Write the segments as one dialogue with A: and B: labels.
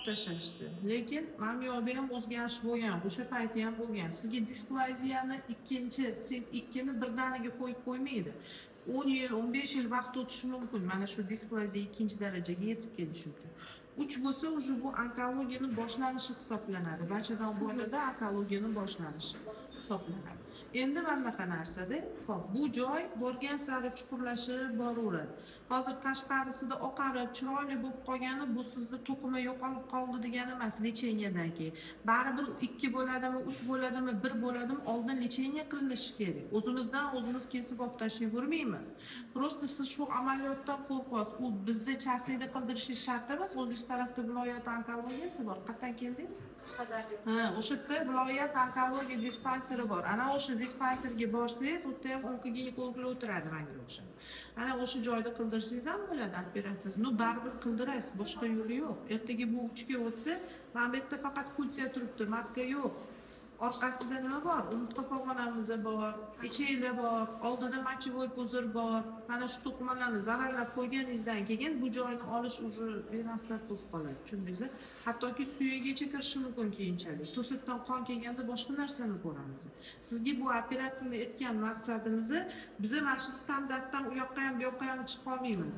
A: Tashlashdi, lekin mana bu yoqda ham o'zgarish bo'lgan, o'sha payti ham bo'lgan. Sizga displaziyani ikkinchi tip ikkini birdaniga qo'yib qo'ymaydi, 10 yil, 15 yil vaqt o'tishi mumkin mana shu displaziya ikkinchi darajaga yetib kelishi uchun. Uch bo'lsa, уже bu onkologiyani boshlanishi hisoblanadi, bachadon bo'ynida onkologiyani boshlanishi hisoblanadi. Endi mana bunaqa narsada, hop, bu joy borgan sari chuqurlashib boraveradi. Hozir tashqarisida oqarib, chiroyli bo'lib qolgani, bu sizni to'qima yo'qolib qoldi degani emas. Лечения dan keyin baribir ikki bo'ladimi, uch bo'ladimi, bir bo'ladimi, oldin лечение qilinishi kerak. O'zimizdan o'zimiz kesib olib tashlayvermaymiz. Просто siz shu amaliyotdan qo'rqyapsiz. U bizda частный da qildirishingiz shart emas. O'zingiz tarafda viloyat onkologiyasi bor. Qayerdan keldingiz? Ha, o'sha yerda viloyat onkologiya dispanseri bor. Ana o'sha dispanserga borsangiz, u yerda ham onkoginekologlar o'tiradi manga o'xshab. Ana o'sha joyda qildirsangiz ham bo'ladi operatsiyasi. Ну, baribir qildirasiz, boshqa yo'li yo'q. Ertaga bu uchga o'tsa, mana bu yerda faqat культя turibdi, матка yo'q. Orqasida nima bor? Umurtqa pog'onamiz bor, ichaklar bor, oldida мочевой пузырь bor. Mana shu to'qimalarni zararlab qo'yganingizdan keyin bu joyni olish уже bemaqsad bo'lib qoladi. Tushundingizmi? Hattoki suyagacha kirishi mumkin keyinchalik. To'satdan qon kelganda boshqa narsani ko'ramiz. Sizga bu operatsiyani aytgan maqsadimiz, biza mana shu standartdan u yoqqa ham, bu yoqqa ham chiqa olmaymiz.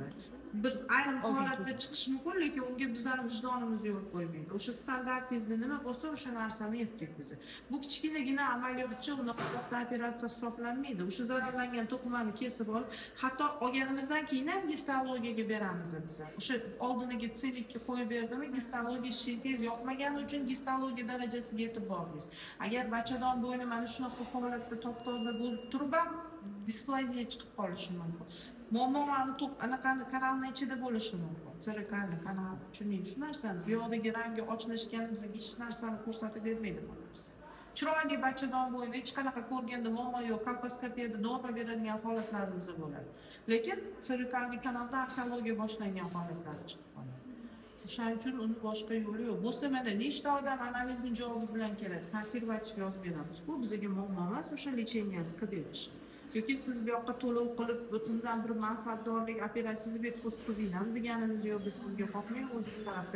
A: Bir ayrim holatda chiqish mumkin, lekin unga bizlarni vijdonimiz yo'l qo'ymaydi. O'sha standartingizda nima bo'lsa, o'sha narsani aytdik biz. Bu kichkinagina amaliyotchi, unaqa katta operatsiya hisoblanmaydi. O'sha zararlangan to'qimani kesib olib, hatto olganimizdan keyin ham gistologiyaga beramiz biz. O'sha oldiniga tsilikka qo'yib berdimi, gistologiya tez yoqmagani uchun gistologiya darajasiga yetib bordingiz. Agar bachadon bo'yni mana shunaqa holatda top toza bo'lib turib ham displaziya chiqib qolishi mumkin. Muammo mana to'q anaqani kanalni ichida bo'lishi mumkin. Цервикальный kanal, tushunding shu narsani? Bu yoqdagi rangi ochlashgani bizga hech narsani ko'rsatib bermaydi bu narsa. Chiroyli bachadon bo'yni, hech qanaqa ko'rganda muammo yo'q, kolposkopiyada norma beradigan holatlarimiz bo'ladi. Lekin цервикальный kanalda onkologiya boshlangan holatlari chiqib qoladi. O'shaning uchun uni boshqa yo'li yo'q. Bo'lsa, mana nechta odam analizni javobi bilan keladi. Konservativ yozib beramiz-ku, bizga muammo emas o'sha лечения ni qilib berish. Yoki siz bu yoqqa to'lov qilib, undan bir manfaatdorlik operatsiyangizni bu yerga o'tkazinglar deganimiz yo'q, biz sizga, xohlang, o'zingiz tarafda.